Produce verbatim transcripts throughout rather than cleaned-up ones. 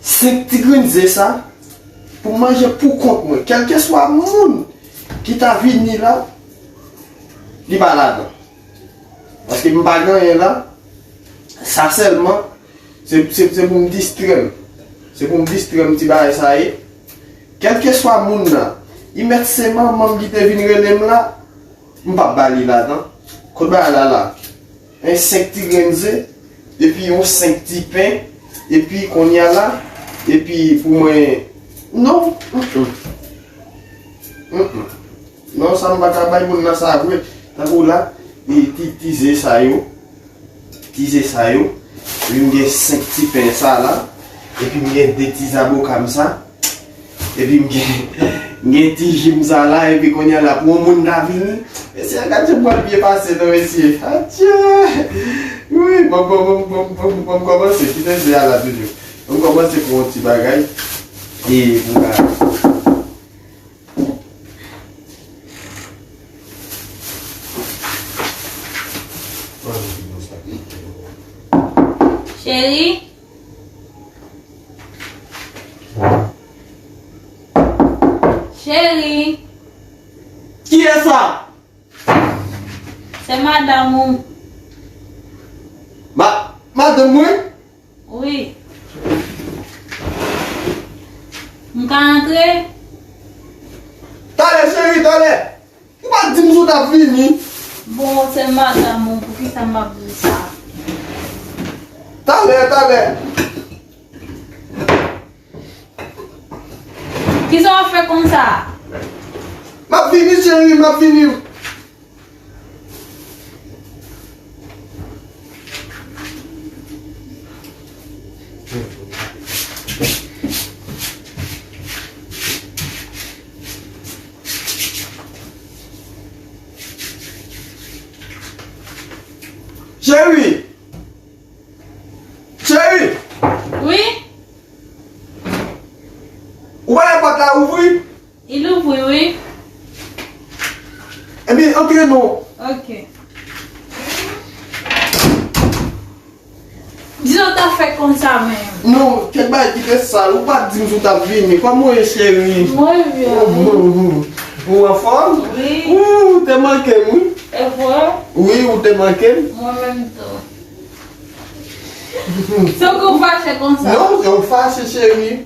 Senk ti grenn ze sa, pou m manje pou kont mwen. Kèlkeswa moun ki ta vini la, li pa ladan. Paske m pa gen anyen la. Sa sèlman, se, se, se pou m distrè m. Se pou m distrè m ti bagay sa ye. Kèlkeswa moun nan, li mèt se manman m ki te vin rele m la, m p ap ba li ladan. Kot bagay la la? En senk ti grenn ze, epi yon senk ti pen, epi kounye a la, epi pou mwen, non, mm, mm. Mm, mm. Non, sa m pa ka bay moun nan sa vre. Tankou la, e ti, ti ze sa yo, ti ze sa yo, epi m gen senk ti pen sa la, epi m gen de ti zaboka m sa, epi m gen, m gen ti ji m sa la, epi kounye a la, pou yon moun ta vini, mesye, gad jan m pral byen pase non, mesye. Adje! Wi, bon, bon, bon, bon, bon, bon, m kòmanse, kite ze a la toujou. M kòmanse pou yon ti bagay, e pou ka Cheri. Cheri. Kiyès sa? Se madanm ou. Ma, madanm mwen? Wi. M ka antre? Talè, cheri, talè. Ou pa t di m si w t ap vini? Bon, se madanm ou, poukisa m ap di w sa? Talè, talè. Kisa w ap fè konsa? M ap vini, cheri, m ap vini. Cheri! Cheri! Wi? Ou pa wè pòt la ouvri? Li louvri, wi. Ebyen, antre non. Ok. Di w ta fè konsa menm. Non, kèk bagay ki te sal, ou pa t di m si w t ap vini. Kòman w ye, cheri? Mwen byen, wi. Ou anfòm? Wi. Ou te manke m, wi. E vre? Wi, ou te manke m. Mwen menm tou. Se w ki w fache konsa? Non, se w fache, cheri.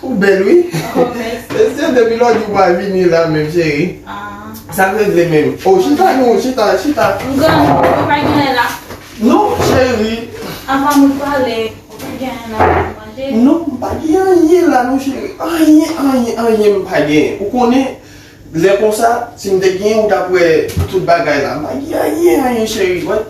Ou bèl, wi. Oh, mèsi. Mesye, depi lòt jou ou pa vini la menm, cheri. Ah. Sa k regle menm? Oh, chita non, chita, chita. M grangou, ou pa gen anyen la? Non, cheri. Apa nou pale, ou pa gen anyen la pou manje? Non, m pa gen anyen la non, cheri. Anyen, anyen, anyen m pa gen. Ou konnen, lè konsa, si m te gen, ou t ap wè tout bagay la. M pa gen anyen, anyen, cheri, wè.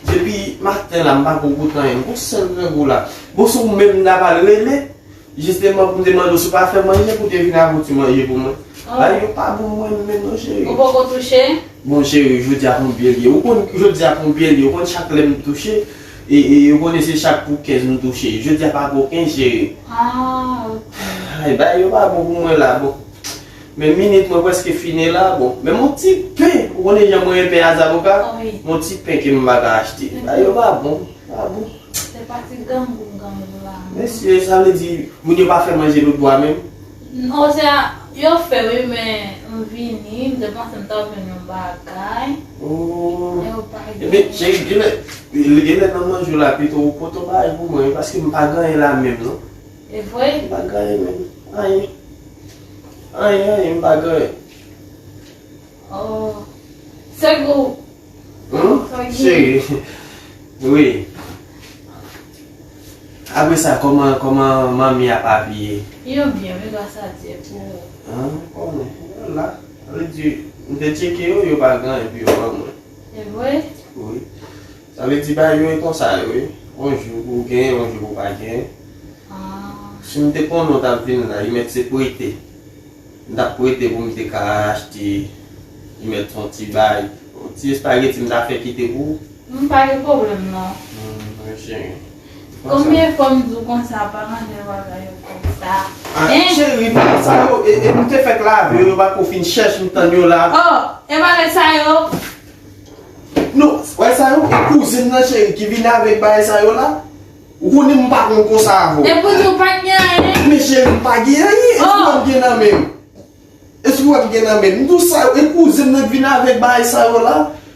Depi maten la, m pa ko goute anyen. M gon sèl grangou la. Bon, se ou menm m ta pral rele. Jisteman, pou m te mande w si w pa fè manje, pou w te vin avè w ti manje pou mwen. Oh. Bagay yo pa bon mwen menm non, cheri. Ou poko touche? Bon, cheri, jodi a konbyen l ye? Ou konn jodi a konbyen l ye? Ou konn chak lè m touche, e, e, ou konnen se chak pou kenz m touche. Jodi a pa gen okenn, cheri. Ah, ok. Ay, bagay yo pa bon pou mwen la, bon. Men minit mwen prèske fini la, bon. Men yon ti pen, ou konnen jan mwen renmen pen a zaboka? Ah, wi. Yon ti pen ke m pa ka achte. Mhm. Bagay yo pa bon, pa bon. Se pa ti grangou m grangou la. Mesye, sa vle di, moun yo pa fè manje lòt bò a menm? Non, se a, yo fè wi, men m vini, m te panse m ta jwenn yon bagay. Oh. Men yo pa gen. Ebyen, cheri, genlè, genlè nan manje w la, pito ou pote yon bagay pou mwen, paske m pa gen anyen la menm, non. E vre? M pa gen anyen menm. Anyen. Anyen, anyen, m pa gen anyen. Oh. Sèk ou. Hmm? Cheri. Wi. Apre sa, kòman, kòman manmi a papi ye? Yo byen, wi, gras a Dye pou ou. Ah, kòman? Yo la. Sa vle di, m te tcheke yo, yo pa gen anyen pou yo ban mwen. Se vre? Wi. Sa vle di bagay yo e konsa yo ye. Yon jou pou w gen, yon jou pou w pa gen. Ah. Si m te konnen w t ap vin la, li mèt se prete. M t ap prete pou m te ka achte, li mèt yon ti bagay. Yon ti espageti m ta fè kite pou ou. M pa gen pwoblèm non. Hmm, mwen cheri. Konbyen fwa m di w konsa, pa manje bagay yo konsa? Ah, hein? Cheri, bagay sa yo, e, e m te fèk lave yo, yo pa ko fin chèch, m tann yo la. Oh, e bagay sa yo? Non, wè sa yo, e kouzin nan cheri ki vin avèk bagay sa yo la. Ou konnen m pa konn konsa avè w. E pou di w pa t gen anyen? Men cheri, m pa gen anyen. Eske w wè m gen nan men m? Eske w wè m gen nan men m? M di w sa, e kouzen m nan k vin avèk bagay sa yo la.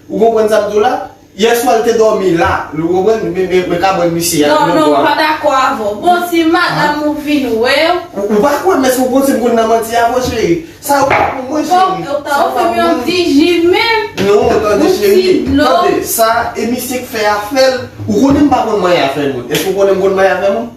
Ou konprann sa m di w la? Yè swa l te dòmi la. Ou konprann? Men, men, men kabòn misye a. Non, non, m pa dakò avè w. Bon, si madanm ou vin wè w. Ou, ou pa kwè m, èske w panse m konn nan manti avè w, cheri? Sa yo pa pou mwen, cheri. Bon, yo ta ofri m yon ti ji menm. Non, tande, cheri. Tande, sa, e misye k fè afè l. Ou konnen m pa konn manyen afè moun. Èske w konnen m konn manyen afè moun?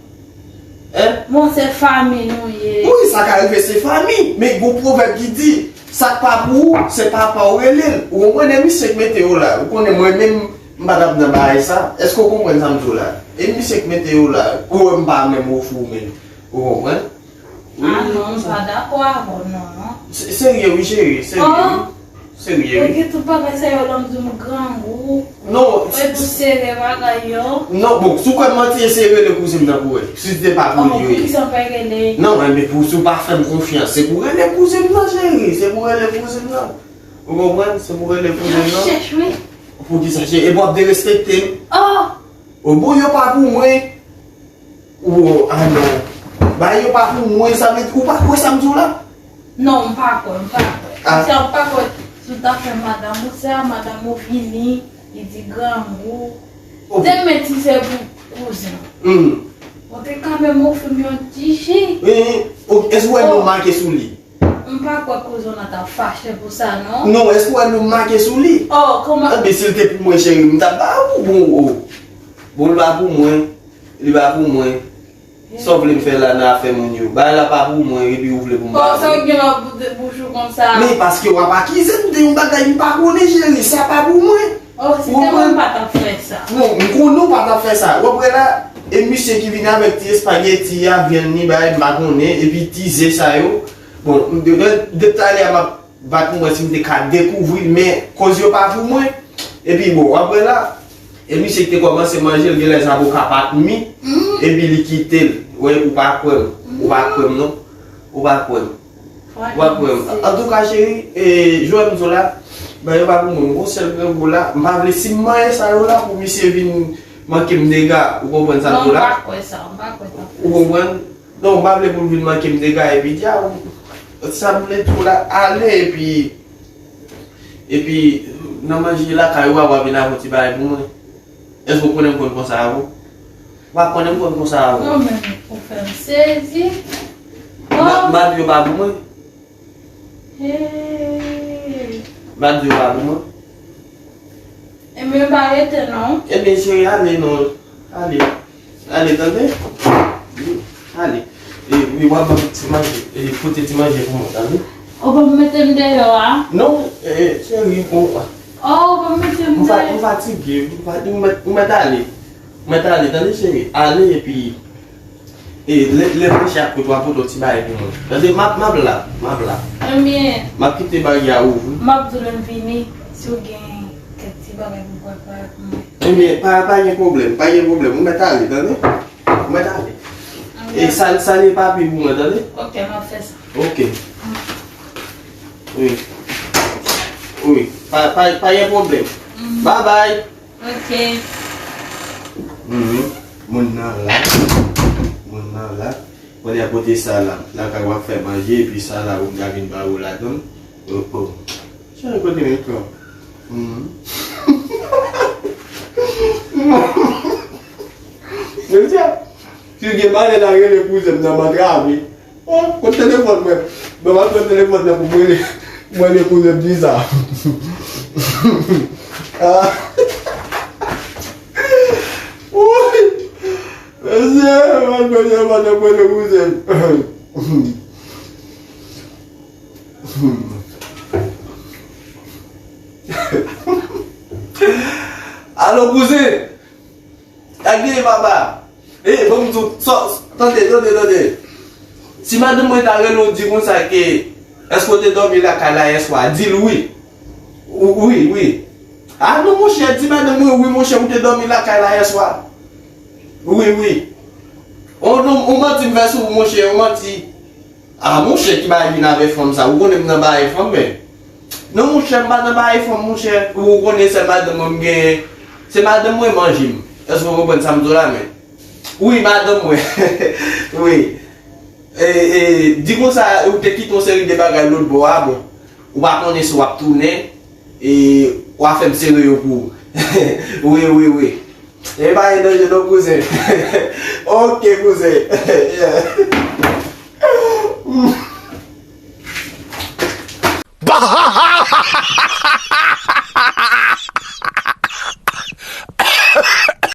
Hein? Bon, se fanmi nou ye. Wi, sa ka rive se fanmi. Men gon pwovèb ki di, sa k pa pou ou, se papa w rele l. Ou konprann? E misye k mete yo la. Ou konnen mwen menm, m pa t ap nan bagay sa. Èske w konprann sa m di w la? E misye k mete yo la. Ou wè m pa menm ofri w menm. Ou konprann? Ah non, m pa dakò avè w non. Se, serye wi, cheri, serye wi. Serye wi. Ou gen tout bagay sa yo la, m di w m grangou. Non. Mwen tou sere bagay yo. Non, bon, si w kwè m manti, eseye rele kouzen m nan pou wè. Si se te pa pou li yo ye. Poukisa w pa rele? Non, enben pou si w pa fè m konfyans, se pou rele kouzen m nan, cheri. Se pou rele kouzen m nan. Ou konprann? Se pou rele kouzen m nan. Chèch wi. Poukisa cheri? Epi w ap derespekte m? Oh! O bon, yo pa pou mwen. Ou, ah non. Bagay yo pa pou mwen, sa vle di, ou pa kwè sa m di w la? Non, m pa kwè, m pa kwè. Ah. Sa ou pa kwè, si w ta fè madanm ou sa, madanm ou vini, li di grangou. Oh. Te mèt si se pou kouzen. Hmm. Ou te kanmenm ofri m yon ti ji. Eh, ok, èske w wè non make sou li? M pa kwè kouzen w nan t ap fache pou sa, non. Non, èske w wè non make sou li? Oh, kòman? Anben, si l te pou mwen, cheri, m t ap ba ou, bon, oh. Bon, l pa pou mwen. Li pa pou mwen. Sa w vle m fè la nan afè moun yo? Bagay la pa pou mwen, epi ou vle pou m ba ou. Bon, sa w gen nan bout bouch ou konsa? Men paske w ap akize m de yon bagay m pa konnen, cheri, sa pa pou mwen. Oh, si se mwen, m pa t ap fè sa. Non, m konnen w pa t ap fè sa. W ap wè la, e misye ki vin avèk ti espageti a, vyann li, bagay m pa konnen, epi ti ze sa yo. Bon, m te, de talè a m ap bat m wè si m te ka dekouvri l, men koz yo pa pou mwen. Epi bon, w ap wè la, e misye ki te kòmanse manje l, genlè zaboka pa t mi, epi li kite l. Wè, ou pa kwè m, ou pa kwè m non, ou pa kwè m. Ou pa kwè m. Antouka, cheri, e, jwè m di w la, bagay yo pa pou mwen, m gon sèl grangou la, m pa vle si m manyen sa yo la pou misye vin manke m dega, ou konprann sa m di w la? Non, m pa kwè sa, m pa kwè sa. Ou konprann? Non, m pa vle pou l vin manke m dega epi di a, sa m vle di w la, ale epi, epi nan manje lakay ou a, w a vin avè yon ti bagay pou mwen. Èske w konnen m konn konsa avè w? W pa konnen m konn konsa avè w. Non, men ou fè m sezi. M a, m a di yo pa pou mwen. Hey. M a di yo pa pou mwen. Ebyen, pa rete non. Ebyen, cheri, ale non. Ale. Ale, tande? Ale. E, e, w ap ban m ti manje. E, pote ti manje pou mwen, tande? Ou pa mete m deyò a? Non, e, cheri, bon. Oh, ou pa mete m deyò. M fa-, m fatige. M fa-, m mèt, m mèt ale. M mèt ale, tande, cheri? Ale, epi E, lè, lè m riche ak kout, w a pote yon ti bagay pou mwen. Tande, m ap, m ap la, m ap la. Ebyen. M ap kite baryè a ouvri. M ap di w lè m vini, si w gen kèk ti bagay pou prepare pou mwen. Ebyen, pa, pa gen pwoblèm, pa gen pwoblèm. Ou mèt ale, tande? Ou mèt ale. Ebyen. E sa, sa li papi pou mwen, tande? Ok, m ap fè sa. Ok. Mm. Wi. Wi. Pa, pa, pa gen pwoblèm. Mm. Bye bye. Ok. Mhm. Moun nan la. Moun nan la. Kounye a pote sa la. Lakay w ap fè manje, epi sa la, ou ka vin ba ou ladann. Oh, oh. Cheri, kote men kò? Mhm. Mesye, si w gen malè la, rele kouzen m nan, m antrave. Oh, kot telefòn mwen? Bon, m ap pran telefòn nan pou mwen rele, mwen rele kouzen m di sa. Ah. Woy! Mesye, m ap pran telefòn nan pou mwen rele kouzen m. Alo, kouzen! Sa k genyen, papa? E, ban m di w, sa, tande, tande, tande. Si madanm mwen ta rele w di konsa ke, èske w te dòmi lakay la yè swa? Di l wi. Ou, wi, wi. A non, monchè, di madanm mwen wi, monchè, ou te dòmi lakay la yè swa. Wi, wi. On, on, on manti m fè sou ou, monchè, on manti. Ah, monchè, ki bagay vin avè fanm sa? Ou konnen m nan bagay fanm, men. Non, monchè, m pa nan bagay fanm, monchè. Ou konnen sèl madanm mwen m genyen. Se madanm mwen manje m. Èske w konprann sa m di w la, men? Wi, madanm mwen. Wi. E, e, di konsa, ou te kite yon seri de bagay lòt bò a, bon. Ou pa konnen si w ap tounen, e, w a fè m sere yo pou ou. Wi, wi, wi. E pa gen danje non, kouzen. Ok, kouzen. Yeah.